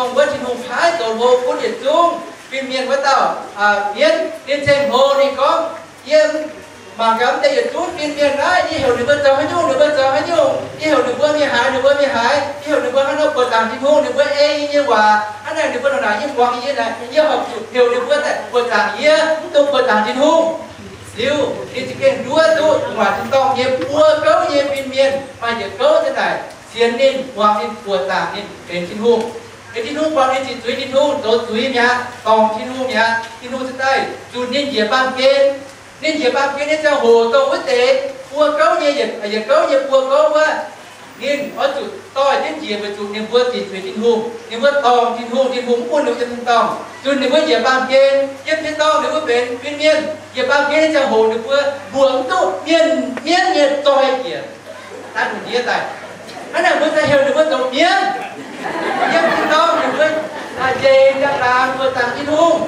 Dongh wuov Tin-Hungh paaiv zoux hlo gunv yietc zungv fin-mienh wuov dauh mienv, ninh ceng-hlo ninh gorngv, yie mangc gaax deix yietc zungv fin-mienh naaiv, yie heuc ninh mbuo zoux haaix nyungc, ninh mbuo zoux haaix nyungc. Yie heuc ninh mbuo mingh haaix, ninh mbuo mingh haaix. Yie heuc ninh mbuo hnangv nor buoqc zaangc Tin-Hungh, ninh mbuo ei yie nyei waac. Hnangv naaic ninh mbuo nor naaic yie muangx yie naaic, yie horpc zuqc heuc ninh mbuo daaih buoqc zaangc yie, mv dungx buoqc zaangc Tin-Hungh. Liuz ninh za'gengh nduov duqv gu'nguaaic tin-dorngh nyei buo gouv nyei fin-mienh maaih yietc gouv za'naaic sienx ninh, muangx ninh, buoqc zaangc ninh benx Tin-Hungh. Liuz Tin-Hungh buatc ninh ziqc zuiz Tin-Hungh, zoux zuiz mi'aqv, dorngc Tin-Hungh mi'aqv. Tin-Hungh ziouc daaih zunh ninh njiec baamh gen. Ninh njiec baamh gen nyei ziangh hoc dongh wuov deix buo gouv nyei, yietc gouv nyei buo gouv wuov, ninh oix zuqc doix jienv njiec weic zuqc ninh mbuo ziqc zuiz Tin-Hungh, ninh mbuo dorngc Tin-Hungh, Tin-Hungh mv bun ninh mbuo yiem tin-dorngh. Zunh ninh mbuo njiec baamh gen, yiem tin-dorngh ninh mbuo benx fin-mienh. Njiec baamh gen nyei ziangh hoc ninh mbuo mbuoqc mv duqv mienh mienv nyei zoi-jiex. Naaiv ndiev daaih, hnangv naaic mbuo daaih heuc ninh mbuo zoux mienv. Yiem tin-dorngh ninh mbuo njiec njang-laangc buoqc zaangc Tin-Hungh.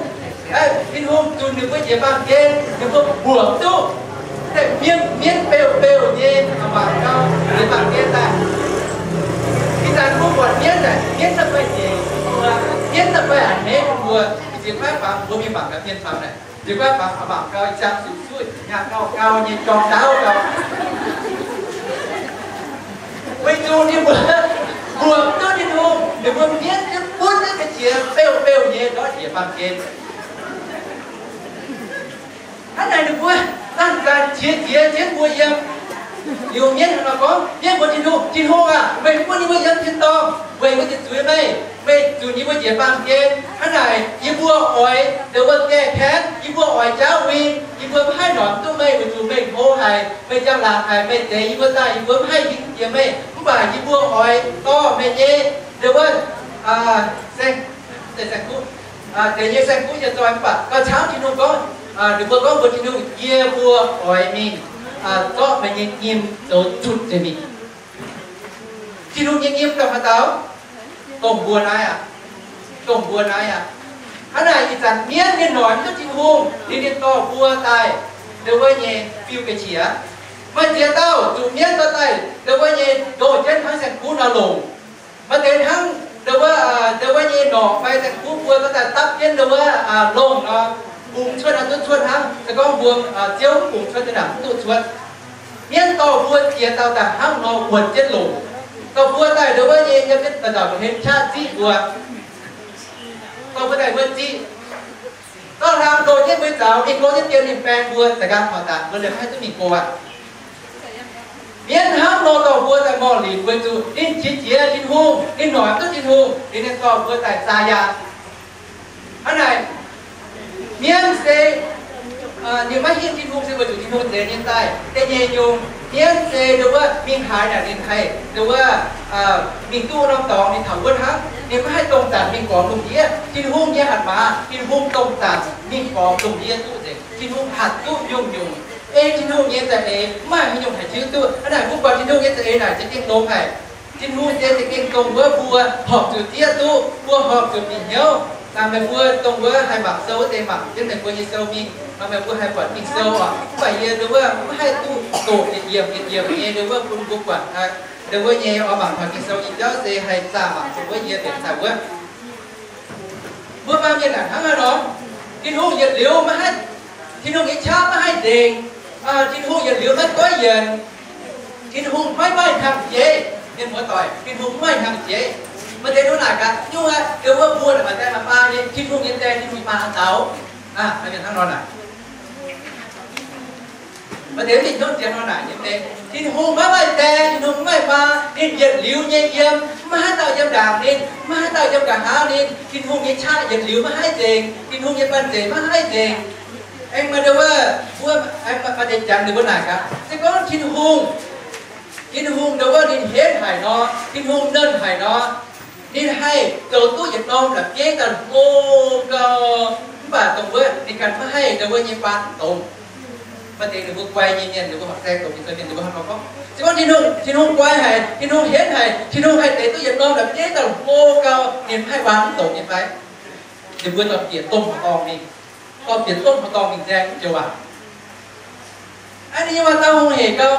Tin-Hungh zunh ninh mbuo njiec baamh gen, ninh mbuo mbuoqc mv duqv. Daaih mienv, mienv beuv beuv nyei, mangc gau, njiec baamh gen daaih. Ih zanc mbuo buatc mienv naaic, mienv daaih fai njiec, mienv daaih fai a'hneiv mbuo, njiec guaiv fangx mbuo mingh mangc gaax mienh fangx naaic. Njiec guaiv fangx mangc gau, ih zanc zuqc suiv nyaanh gauh gau nyei jorm ndaauv gau. Weic zuqc ninh mbuo mbuoqc mv duqv Tin-Hungh, ninh mbuo mienv jienv, bunv jienv ga'qiex beuv beuv nyei ndortv njiec baamh gen. Hnangv naaic ninh mbuo zanc-zanc qiex jiez jienv mbuo yiem. Liuz mienv hnangv nor gorngv, mienv mbuox Tin-Hungh, Tin-Hungh aac, meih mv bun yie mbuo yiem tin-dorngh, weic yie mbuo ziqc zuiz meih, meih zunh yie mbuo njiec baamh gen. Hnangv naaic yie mbuo oix ndongc wuov gaengh kaeqv, yie mbuo oix jauv win, yie mbuo mv haih noic duqv meih weic zuqc meih hlo haic, meih njang-laangc haic, meih zeix yie mbuo daaih yie mbuo mv haih hingh jiex meih. Mv baac yie mbuo oix dorh meih nyei ndongc wuov saeng, saeng-kuv, deix nyei saeng-kuv nyei zoi. Mv baac gauh camv Tin-Hungh gorngv, ninh mbuo gorngv mbuox Tin-Hungh, yie mbuo oix mingh zorqv meih nyei nyim zoux zutc nzengc mingh. Tin-Hungh nyei nyim dongh haaix dauh? Dongh mbuo naaiv aqv. Dongh mbuo naaiv aqv. Hnangv naaic ih zanc mienv ninh noic mv duqv Tin-Hungh, ninh, ninh dorh mbuo daaih ndongc wuov nyei fiuv ga'qiex. Maaih ziex dauh zuqc mienv dorh daaih ndongc wuov nyei ndoh jienv hnangv saeng-kuv nor longc. Maaih deix hnangv ndongc wuov, ndongc wuov nyei norqc fai saeng-kuv mbuo dorh daaih dapv jienv ndongc wuov longh nor, bungx cuotv nor duqv cuotv hnangv. Se gorngv mbuo ziouv mv bungx cuotv, zinh ndaangc mv duqv cuotv. Mienv dorh mbuo ziex dauh daaih hnangv nor wuonx jienv longc. Dorh mbuo daaih ndongc wuov nyei yiem jienv daaih nzauc hlen qaqv ziqv mbuo. Dorh mbuo daaih wuov ziqv. Dorh hlang ndoh jienv mbuo zaux, ninh go jienv dien ninh baeng mbuo, za'gengh horpc daaih mbuo liemh haih duqv mingh go aqv. Mienv hnangv nor dorh mbuo daaih morh linc weic zuqc ninh qiex jiez Tin-Hungh, ninh noic mv duqv Tin-Hungh, ninh, ninh dorh mbuo daaih zaah yaangh. Hnangv naaic, mienv se, ninh maiv hingh Tin-Hungh se weic zuqc Tin-Hungh nzengc nyei daaih da'nyeic nyungc. Mienv se ndongc wuov mingh haaix naaic ninh haih ndongc wuov mingh duqv norm dorngx ninh taux wuov hnangv. Ninh maiv haih dongh zanc mingh gormx lungh ndiev. Tin-Hungh nyei hatc maaz, Tin-Hungh dongh zanc mingh gormx lungh ndiev duqv nzengc. Tin-Hungh hatc duqv nyungc-nyungc. Ei Tin-Hungh nyei za'eix mv maaih haaix nyungc haih tiuv duqv. Hnangv naaic mbuo buatc Tin-Hungh nyei za'eix naaic za'gengh longx haic. Tin-Hungh se za'gengh dongh wuov mbuo horpc zuqc zieqv duqv, mbuo horpc zuqc bieqc hnyouv. Meih mbuo dongh wuov haih mangc sou wuov deix mangc jienv meih mbuo nyei sou mingh. Meih mbuo haih buatc Ging-Sou oc. Mv baac yie ndongc wuov mv haih duqv doqc yietc yiemc yietc yiemc nyei ndongc wuov bun mbuo buatc ndongc wuov nyei oix mangc taux Ging-Sou nyei jauv se haih zaah mangc dongh wuov yie mbenc daaih wuov. Mbuo baamh mienh naaic hnangv haaix nor? Tin-Hungh yietc liuz maiv haih, Tin-Hungh nyei qaqv maiv haih nzengc. Tin-Hungh yietc liuz maiv goiv yienc. Tin-Hungh maiv maaih hnyangx-jeiv. Mienh muoz-doic, Tin-Hungh maiv maaih hnyangx-jeiv. Maaih deix nor naaic gaax, nyungc aqv, ndongc wuov mbuo naaic maaih die maaih maa nyei, Tin-Hungh nyei die, Tin-Hungh maa haaix dauh? Hnangv nor naaic. Maaih deix mingh hnyouv jiex nor naaic nyei, Tin-Hungh maiv maaih die, Tin-Hungh maiv maaih maa, ninh yietc liuz nyei yiem, maiv maaih haaix dauh yiem ndaangc ninh, maiv maaih haaix dauh yiem nqa'haav ninh. Tin-Hungh nyei qaqv yietc liuz maiv haih nzengc, Tin-Hungh nyei banh zeic maiv haih nzengc. Aengx maaih ndongc wuov, mbuo aengx maaih deix janx ninh mbuo naaic gaax, se gorngv Tin-Hungh, Tin-Hungh ndongc wuov ninh henv haic nor, Tin-Hungh nernh haic nor, ninh haih zoux duqv yietc norm la'bieiv daaih hlo gau, mv baac dongh wuov ninh ganh maiv haih ndongc wuov nyei baan domh. Maaih deix ninh mbuo guai nyei mienh, ninh mbuo horpc saeng doqc Ging-Sou mienh, ninh mbuo hnangv nor gorngv, se gorngv Tin-Hungh, Tin-Hungh guai haic, Tin-Hungh henv haic, Tin-Hungh haih deix duqv yietc norm la'bieiv daaih hlo gau, ninh mv haih baan domh nyei fai? Ninh mbuo dorh bieqc domh horqc dorngh mingh, dorh bieqc domh horqc dorngh mingh nzaeng mv joux waac. Aa, ninh nyei waac dauh hungh hec gau.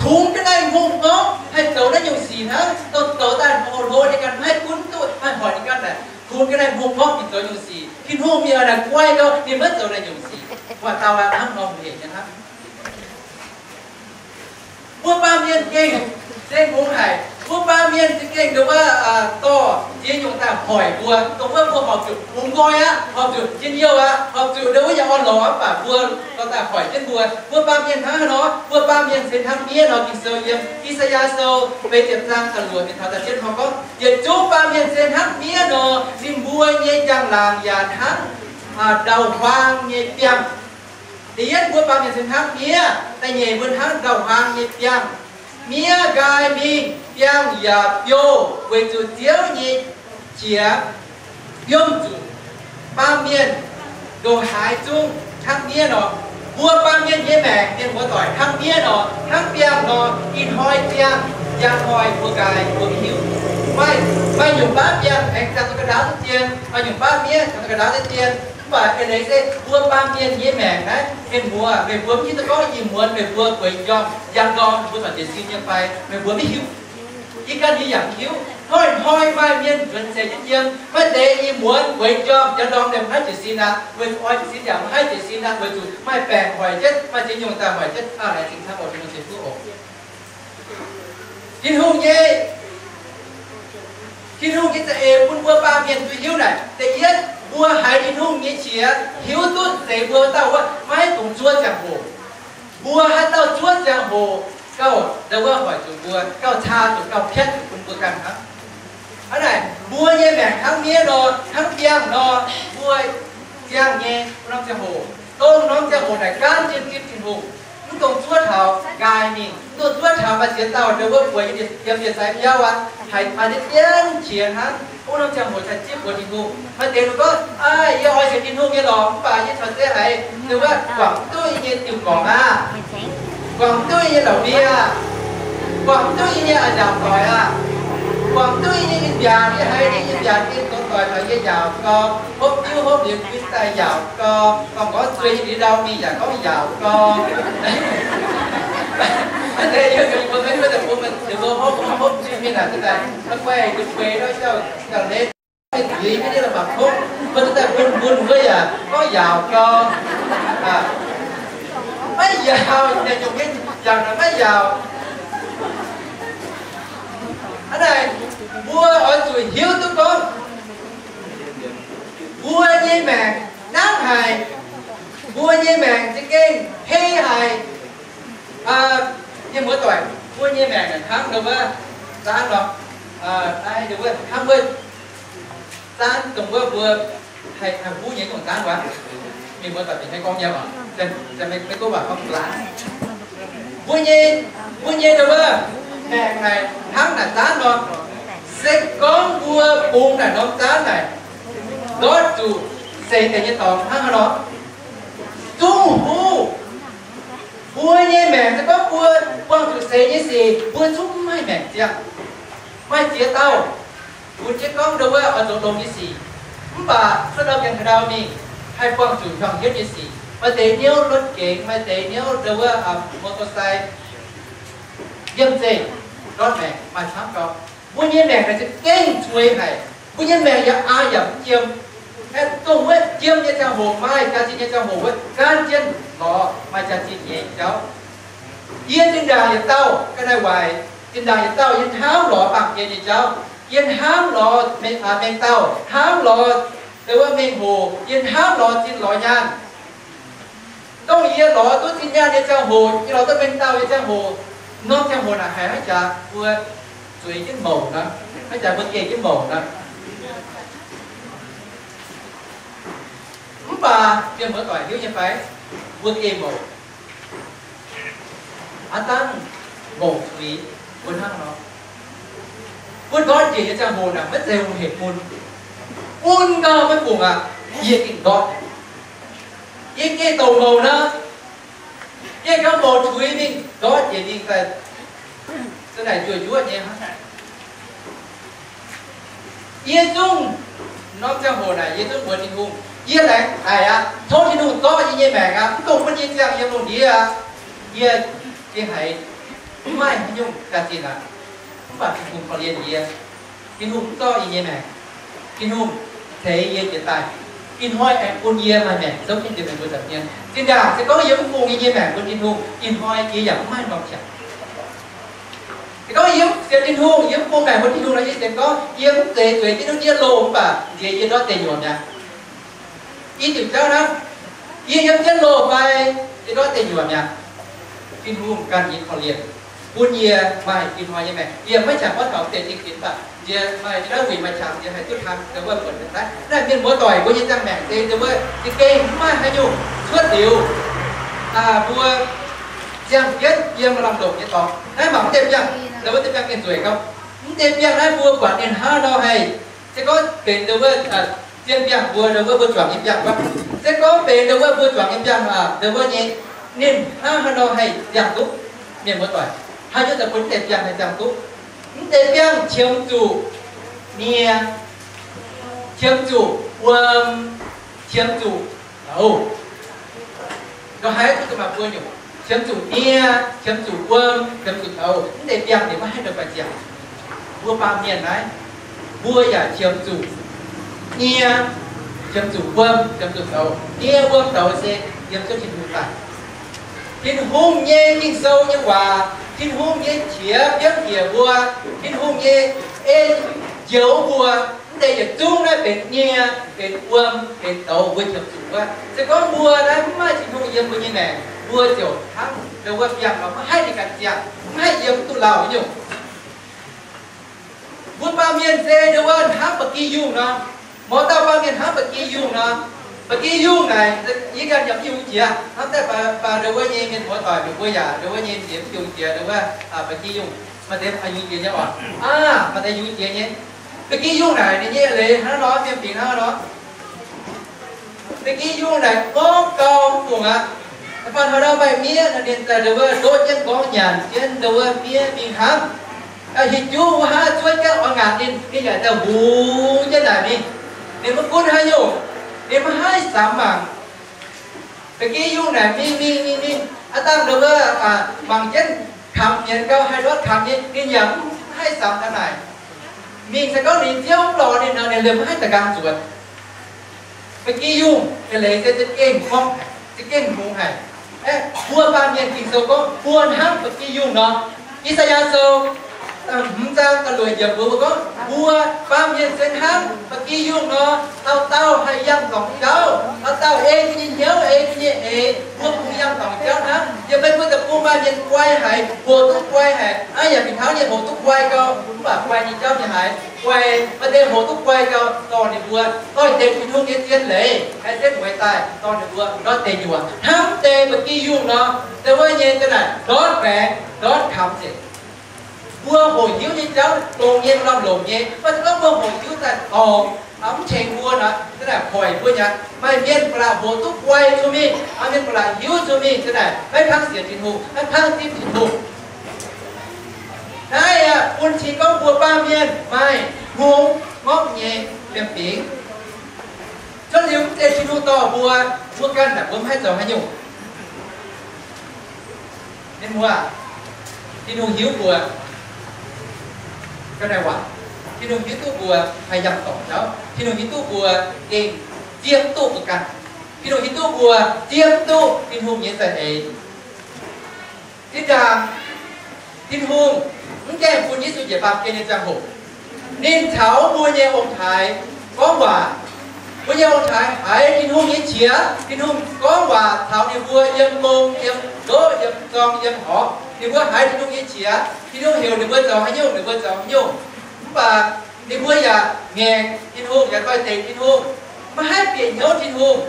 Kungx ga'naaiv hungh gorngv haih zoux naaiv nyungc sic hnangv, dongh zoux daaih hlo hlo ninh ganh maiv haih gunv duqv, maiv haih hoic ninh Bun ga'naaiv hungh gorngv ninh zoux nyungc sic, Tin-Hungh mingh oix naaic guai gau, ninh maiv zoux naaic nyungc sic. Waac dauh aac, hnangv nor hungh hec nyei hnangv. Mbuo baamh mienh gengh se hungh haic. Mbuo baamh mienh za'gengh ndongc wuov dorh ziex nyungc daaih hoic mbuo, dongh wuov mbuo horpc zuqc bungx nqoi aqv, horpc zuqc njien-youh aqv, horpc zuqc ndongc wuov yaac orn-lorqc aqv, mv baac mbuo dorh daaih hoic jienv mbuo. Mbuo baamh mienh hnangv haaix nor? Mbuo baamh mienh se hnangv miev nor. Ging-Sou yiem I^saa^yaa Sou feix ziepc zaang da'luoqc mingh taux da'cietv hnoi gorngv, yietc zungv baamh mienh se hnangv miev nor, ninh mbuo nyei njang-laangc yaac hnangv ndau-huaang nyei biangh. Da'yietv, mbuo baamh mienh se hnangv miev. Da'nyeic, mbuo hnangv ndau-huaang nyei biangh. Miev nqaai mingh, biangh yaac biouv, weic zuqc Ziouv nyei qiex biomv zuqc baamh mienh ndongc haaix zungv hnangv miev nor. Mbuo baamh mienh nyei maengc, mienh muoz-doic, hnangv miev nor, hnangv biangh nor. Ih hnoi biangh, njang hnoi mbuo nqaai mbuo maiv hiuv. Maaih, maaih nyungc baav biangh aengx ziangh duqv ga'ndaauv deix dien, maaih nyungc baav miev ziangh duqv ga'ndaauv deix dien. Mv baac eix leiz se mbuo baamh mienh nyei maengc naaiv, mienh muoz, meih mbuo mv hiuv duqv gorngv ih muonz meih mbuo bueix m'njormh njang ndorm mbuo corc jiez sin nyei fai, meih mbuo mv hiuv. Yie ganh yie yaac mv hiuv. Hnoi-hnoi maaih mienh nzuonx seix jienv yiem, maaih deix ih muonz bueix m'njormh njang ndorm liemh maiv jiez sin aqv, weic zuqc oix jiez sin yaac maiv haih jiez sin aqv, weic zuqc maaih baengc hoic jienv, maaih ziex nyungc daaih hoic jienv. Aa, laengz zingh camv oc, Tin-Hungh ceix fuqv oc. Tin-Hungh nyei, Tin-Hungh nyei za'eix bun mbuo baamh mienh duqv hiuv naaic, da'yietv, mbuo haiz Tin-Hungh nyei qiex hiuv duqv zeix mbuo dauh wuov maiv dungx zuov ziangh hoc. Mbuo haaix dauh zuov ziangh hoc, gauh ndau wuov hoic zuqc mbuo, gauh caa zuqc, gauh piatv zuqc bun mbuo ganh hnangv. Hnangv naaic, mbuo nyei maengc hnangv miev nor, hnangv biangh nor, mbuo ziangh nyei wuov norm ziangh hoc, dongh norm ziangh hoc naaic gaanv jienv zipv Tin-Hungh. Mv dungx zuov taux nqaai mingh, mv dungx zuov taux maaih ziex dauh ndau wuov bueix yiem ndie-sai biauv aqv, haiz maaih deix dienv qiex hnangv. Wuov norm ziangh hoc cingx zipv mbuox Tin-Hungh. Maaih deix mbuo gorngv, aa, yie oix sienx Tin-Hungh nyei lorqc, mv baac yie corc se haiz ndau wuov guangc mv duqv yie nyei diuh gorngc aqv, guangc mv duqv yie nyei la'bieiv aqv, guangc mv duqv yie nyei a'nziaauc doic aqv, guangc mv duqv yie nyei mbiaauc, yie haiz yie nyei mbiaauc nyei zoux doic taux yie njaaux gau, hopv diuv hopv liuz guin daaih njaaux gau, gorngv gorngv zueih nyei liuz ndau mingh yaac gorngv njaaux gau. Mv deix yie mbuo maiv duqv daaih bun ninh mbuo hopv hopv zueih mingh naaic, guaih guaih nor, jauv jauv-leiz zuiz nyei la'maah kouv, mbuo duqv daaih bun bun wuov yaac gorngv njaaux gau. Maiv njaaux, naaiv nyungc mienh yaac maiv njaaux. Hnangv naaic, mbuo oix zuqc hiuv duqv gorngv mbuo nyei maengc hnangv haaix, mbuo nyei maengc za'gengh hei haic. Mienh muoz-doic, mbuo nyei maengc hnangv ndau wuov zaanv nor, hnangv wuov zaanv dongh wuov mbuo haih huv nyei nyungc zaanv wuov. Mienh muoz-doic, maiv gorngv nyei oc, maiv gorngv waac gorngv glass. Mbuo nyei, mbuo nyei ndau wuov maengc naaic hnangv naaic zaanv nor. Se gorngv mbuo bungx naaic norm zaanv naaic ndortv zuqc seix deix nyei dorngx hnangv haaix nor, zungv huv. Mbuo nyei maengc se gorngv mbuo buangh zuqc seix nyei sic, mbuo zungv maiv maaih maengc ziangh. Maaih ziex dauh bun jienv gorngv ndau wuov oix zoux longx nyei sic, mv baac cuotv ndau gengh haaix ndau mingh haih buangh zuqc hiuang hietv nyei sic. Maaih deix niouv รถเก๋ง, maaih deix niouv ndau wuov มอเตอร์ไซค์, yiem zeih ndortv maengc maaih camv gau. Mbuo nyei maengc naaic za'gengh zueiz haic. Mbuo nyei maengc yaac aa yaac mv jiem. Aeqv, dongh wuov jiem nyei ziangh hoc, maaih jaax-zinh nyei ziangh hoc wuov, gaanv jienv lorz maaih jaax-zinh nyei jauv. Yie zinh ndaangc yietc dauh ga'naaiv waaic, zinh ndaangc yietc dauh yie hnamv lorz baamh gen nyei jauv. Yie hnamv lorz mengh, aa, mengh dauh, hnamv lorz ndau wuov mengh hoc, yie hnamv lorz zinh lorz nyaanh. Dongh yie lorz duqv zinh nyaanh nyei ziangh hoc, yie lorz duqv mengh dauh nyei ziangh hoc, norm ziangh hoc naaic haiz hnangv jaax mbuo zueiz jienv mouc nor, hnangv jaax mbuo geh jienv mouc nor. Mv baac mienh muoz-doic hiuv nyei fai? Mbuo geh mouc. Aav dangh mouc zuiz wuov hnangv nor. Mbuo ndortv njiec nyei ziangh hoc naaic maiv zeiz hungh hec mun. Bun gau maiv fungc aqv, yie gengh ndortv. Yie geh douc mouc nor, yie ganh mouc tuix mingh ndortv njiec mingh daaih, za'naaic njuov njuov nyei hnangv. Yie zungv, norm ziangh hoc naaic yie zungv mbuox Tin-Hungh, yie laengz haic aqv, tov Tin-Hungh zorqv yie nyei maengc aqv, mv dungx bun yie ziangh yiem lungh ndiev aqv. Yie, yie haiz mv maaih haaix nyungc jaax-zinh aqv. Mv baac Tin-Hungh korv-lienh yie. Tin-Hungh mv zorqv yie nyei maengc. Tin-Hungh ceix yie jiez daaih. Ih hnoi aengx bun yie maaih maengc zouv jienv nzengc mbuo nza'hmien. Zinh ndaangc se gorngv yie mv bung yie nyei maengc bun Tin-Hungh, ih hnoi yie yaac mv maaih norm qangx. Se gorngv yie mv sienx Tin-Hungh, yie mv bung maengc bun Tin-Hungh nor, yie sienx gorngv yie mv zeiz zueiz jienv ndiev loh mv baac nziex yie ndortv deic nyuoqc mi'aqv. I diuc jauv naaiv, yie yiem jienv loh fai yie ndortv deic nyuoqc mi'aqv, Tin-Hungh ganh nyei korv-lienh bun yie maaih ih hnoi nyei maengc. Yie maiv qangx gorngv taux deix zingh ginx mv baac nziex maaih jiex naaiv wuic maaih qangx nziex haih duqv taan dongh wuov buonc naaiv. Naaiv mienh muoz doic mbuo nyei ziangh maengc se dongh wuov za'gengh mv maaih haaix nyungc cuotv liuz mbuo ziangh jienv yiem lamh longc nyei dorngx. Naaiv mangc mv deix biangh, dongh wuov deix biangh gengh nzueic gauh. Mv deix biangh naaiv mbuo buatc ninh hnangv nor haih, se gorngv benx dongh wuov zien biangh mbuo, dongh wuov mbuo juangc nyei biangh wuov, se gorngv benx dongh wuov mbuo juangc nyei biangh, dongh wuov nyei, ninh hnangv haaix nor haih ziangh duqv? Mienh muoz doic, haaix nyungc daaih bun mv deix biangh haih ziangh duqv? Mv deix biangh qiemx zuqc nie, qiemx zuqc wuom, qiemx zuqc douz. Ndongc haaix duqv zuqc maaih buo nyungc, qiemx zuqc nie, qiemx zuqc wuom, qiemx zuqc douz. Mv deix biangh ninh maiv haih ndongc baeqc ziangh. Mbuo baamh mienh naaiv, mbuo yaac qiemx zuqc nie, qiemx zuqc wuom, qiemx zuqc douz. Nie, wuom, douz se yiem zuov Tin-Hungh daaih. Tin-Hungh nyei Ging-Sou nyei waac, Tin-Hungh nyei qiex biomv njiec mbuo, Tin-Hungh nyei en njoux mbuo. Mv deix yietc zungv naaiv benx nie, benx wuom, benx douz, mbuo qiemx zuqc wuov. Se gorngv mbuo naaiv mv maaih Tin-Hungh yiem mbuo nyei maengc, mbuo ziouc hnangv dongh wuov biangh nor, maiv haih ninh ganh ziangh, maiv haih yiem duqv lauh nyungc. Mbuo baamh mienh se dongh wuov hnangv ba'gi yungh nor. Mouz dauh baamh mienh hnangv ba'gi yungh nor. Ba'gi yungh naaic, yie ganh yaac mv yungz jiex. Hnangv daaih baac, baac dongh wuov nyei mienh muoz doic, meih mbuo yaac dongh wuov nyei nziex mv yungz jiex dongh wuov ba'gi yungh. Maaih deix yungz jiex nyei oc. Aa, maaih deix yungz jiex nyei. Ba'gi yungh naaic ninh nyei eix leiz hnangv nor, mienh fingx hnangv nor. Ba'gi yungh naaic gorngv gau mv fungc aqv. Da'faanh haaix dauh maaih miev nor, ninh daaih dongh wuov ndoqv jienv gorngv nyanc jienv dongh wuov miev mingh hnangv. Hinc juv wuov haav cuotv jienv oix ngaatc ninh, ninh yaac daaih hungx jienv naaic mingh. Ninh maiv gunv haaix nyungc, ninh maiv haih samx mangc. Ba'gi yungh naaic mingh mingh mingh mingh, aav dangh dongh wuov mangc jienv kamx nyienz gau, haih ndortv kamx nyei, ninh yaac mv haih samx taux naaic. Mingh se gorngv ninh ziouv mv lorz ninh nor, ninh liemh maiv haih da'nqaang zuotc. Ba'gi yungh eix leiz se za'gengh gorngv haic, za'gengh hungx haic. Aeqv, mbuo baamh mienh Ging-Sou gorngv mbuo hnangv ba'gi yungh nor. I^saa^yaa Sou hmz zaang da'luoqc yiemc mbuox mbuo gorngv, mbuo baamh mienh se hnangv ba'gi yungh nor, dauh dauh haih yangh dorngc jauv, dauh dauh ei mbuo nyei hnyouv, ei mbuo nyei eix, mbuo kungx yangh dorngc jauv hnangv. Yiem meih mbuo deic-bung maaih mienh guai haic, hoqc duqv guai haic, aav yaac mingh taux nyei hoqc duqv guai gau, mv baac guai nyei jauv mingh haaix? Guai, maaih deix hoqc duqv guai gau, dorh ninh mbuo doix-dekc Tin-Hungh nyei zien leiz, haih setv mueiz daaih dorh ninh mbuo ndortv deic nyuoqc. Hnangv deix ba'gi yungh nor, dongh wuov nyei za'naaic ndortv maengx, ndortv kamx nzengc. Mbuo hoqc hiuv nyei jauv longx nyei, lamh longc nyei. Mv baac se gorngv mbuo hoqc hiuv daaih dorngc, mv tengx mbuo nor, za'naaic hoic mbuo nyei aqv. Maaih mienh ba'laqc hoqc duqv guai cuotv mingh, maaih mienh ba'laqc hiuv cuotv mingh, za'naaic maiv kangv sienx Tin-Hungh, maiv kangv zipv Tin-Hungh. Naaiv aqv, bun cing gorngv mbuo baamh mienh maaih hngongx ngorc nyei liemh fingx. Cuotv liuz mv zeiz Tin-Hungh dorh mbuo, mbuo ganh naaic mbuo mv haih zoux haaix nyungc. Mienh muoz, Tin-Hungh hiuv mbuo ga'naaiv waac. Tin-Hungh hiuv duqv mbuo haih yangh dorngc jauv. Tin-Hungh hiuv duqv mbuo gengh zieqv duqv mbuo ganh. Tin-Hungh hiuv duqv mbuo zieqv duqv Tin-Hungh nyei za'eix. Zinh ndaangc Tin-Hungh mv gaengh bun Yesu njiec baamh gen nyei ziangh hoc, ninh caux mbuo nyei ong-taaix gorngv waac. Mbuo nyei ong-taaix haiz Tin-Hungh nyei qiex. Tin-Hungh gorngv waac caux ninh mbuo yiem gong, yiem ndoqv, yiem zorng, yiem horpc. Ninh mbuo haiz Tin-Hungh nyei qiex. Tin-Hungh heuc ninh mbuo zoux haaix nyungc, ninh mbuo zoux haaix nyungc. Mv baac ninh mbuo yaac ngaengc Tin-Hungh, yaac doix-dekc Tin-Hungh, maiv haih bieqc hnyouv Tin-Hungh.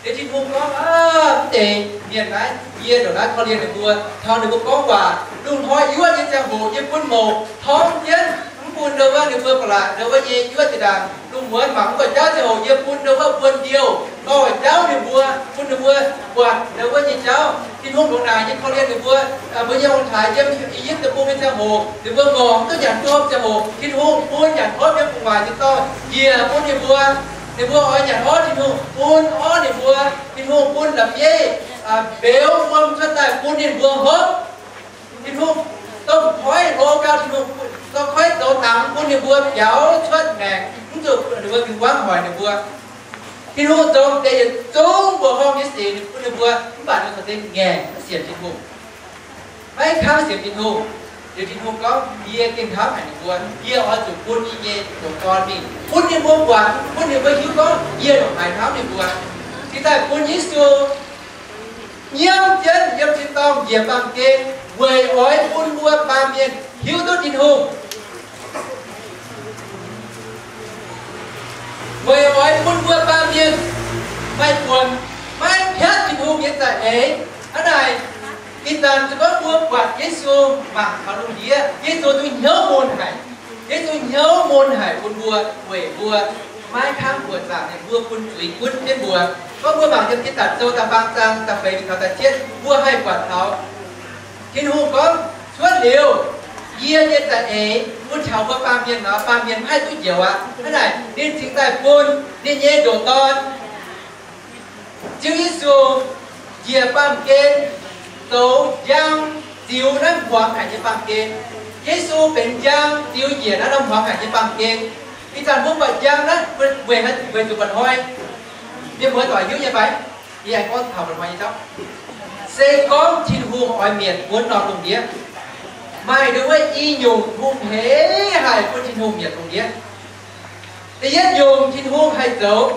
Liuz Tin-Hungh gorngv, Aav, mv deix mienh naaiv, yie ndongc naaiv korv-lienh ninh mbuo, caux ninh mbuo gorngv waac. Lungh hnoi yuoqv nyei ziangh hoc yie bun mouc torngv jienv, mv bun ndau wuov ninh mbuo ba'laqc ndau wuov nyei yuoqv zinh ndaangc. Lungh muonz mangc mv buatc jauv ziangh hoc yie bun ndau wuov buon ndiouh dorh jauv ninh mbuo, bun ninh mbuo buatc ndau wuov nyei jauv. Tin-Hungh ndongc naaic nyei korv-lienh ninh mbuo. Mbuo nyei ong-taaix yiem I^yipv Deic-Bung nyei ziangh hoc ninh mbuo ngorc duqv nyanc domh ziangh hoc, Tin-Hungh bun nyanc orv yiem gu'nguaaic nyei dorngh njiec bun ninh mbuo. Ninh mbuo oix nyanc orv, Tin-Hungh bun orv ninh mbuo. Tin-Hungh bun la'bieiv mbeux wuom cuotv daaih bun ninh mbuo hopv. Tin-Hungh domh koiv hlo gau, Tin-Hungh dorh koiv zoux dangx bun ninh mbuo biaux cuotv maengc, mv zuqc Ninh mbuo mingh buangv hoic ninh mbuo. Tin-Hungh zoux deix yietc zungv mbuoqc horngh nyei sic bun ninh mbuo, mv baac ninh mbuo corc se ngaengc mv sienx Tin-Hungh, maiv kangv sienx Tin-Hungh. Liuz Tin-Hungh gorngv, Yie gengh hnamv haic ninh mbuo. Yie oix zuqc bun yie nyei ndoqc Dorn mingh, bun ninh mbuo buatc, bun ninh mbuo hiuv gorngv yie ndongc haaix hnamv ninh mbuo. Cingx daaih bun Yesu nyiemv jienv yiem tin-dorngh njiec baamh gen weic oix bun mbuo baamh mienh hiuv duqv Tin-Hungh, weic oix bun mbuo baamh mienh maaih buonc maiv piatv Tin-Hungh nyei za'eix. Hnangv naaic, ih zanc se gorngv mbuo buatc Yesu mangc taux lungh ndiev, Yesu zungv hnyouv mun haic. Yesu hnyouv mun haic bun mbuo weic mbuo maiv kangv mbuoqc zaangc, mbuo bun zuiz gunv jienv mbuo. Gorngv mbuo mangc yiem Tidatc Sou da'faam zaang da'feix taux da'cietv, mbuo haih buatc taux Tin-Hungh gorngv, Cuotv liuz yie nyei za'eix bun taux mbuo baamh mienh nor, baamh mienh maiv haih duqv njoux aqv. Hnangv naaic ninh cingx daaih bun ninh nyei ndoqc Dorn, Ziouv Yesu, njiec baamh gen, zoux njang ziux naaiv hmuangx haic nyei baamh gen. Yesu benx njang ziux njiec naaiv norm hmuangx haic nyei baamh gen. Ih zanc mbuo buatc njang naaiv weic, weic zuqc mba'hnoi, mienh muoz doic hiuv nyei fai? Yie aengx gorngv taux mba'hnoi nyei jauv. Se gorngv Tin-Hungh oix mietc wuov norm lungh ndiev, maaih ndongc wuov i nyungc hungh heix haic bun Tin-Hungh mietc lungh ndiev. Da'yietv nyungc Tin-Hungh haih zoux,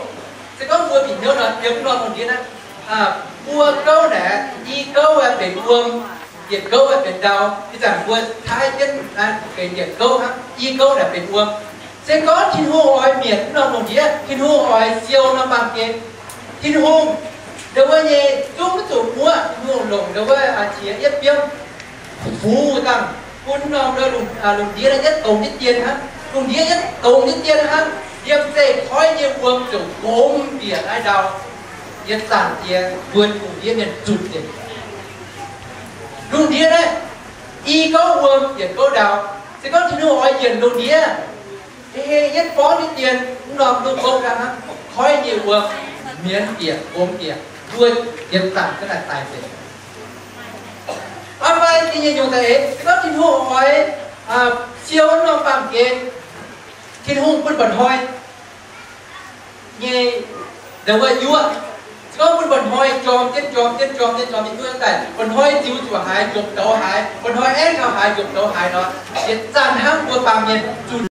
se gorngv mbuo bieqc hnyouv nor, yiem norm lungh ndiev naaiv, mbuo gouv naaic, i gouv aeqv benx wuom, yietc gouv aeqv benx ndau. Ih zanc mbuo taaih jienv benx yietc gouv hnangv, i gouv naaic benx wuom. Se gorngv Tin-Hungh oix mietc norm lungh ndiev, Tin-Hungh oix siou norm baamh gen, Tin-Hungh ndongc wuov nyei zungv maiv zuqc muoqv, Tin-Hungh longc ndongc wuov qiex yietv biomv fux dangh bun norm lungh ndiev naaiv yietv dongz jienv dien hnangv. Lungh ndiev yietv dongz jienv dien hnangv. Yiem zeih koiv nyei wuom ziouc gomx bieqc naaiv ndau. Yietc zanc jiex mbuo lungh ndiev mienh zunc nzengc. Lungh ndiev naaiv i gouv wuom yietc gouv ndau. Se gorngv Tin-Hungh oix yienc lungh ndiev, hei hei yietv borngv jienv dien, mv norm duqv gouv ganh hnangv, koiv nyei wuom mienz bieqc, gomx bieqc, mbuo yietc zanc ga'naaiv daic nzengc. Aa, fai da'nyeic nyungc da'eix, se gorngv Tin-Hungh oix siou norm baamh gen, Tin-Hungh bun mba'hnoi nyei ndongc wuov yuoqv. Se gorngv bun mba'hnoi jorm jienv jorm jienv jorm jienv jorm jienv yuoqv daaih, mba'hnoi ziux zuqc haaix, njopc douz haaix, mba'hnoi aengv taux haaix, njopc douz haaix nor, yietc zanc hnangv mbuo baamh mienh zunc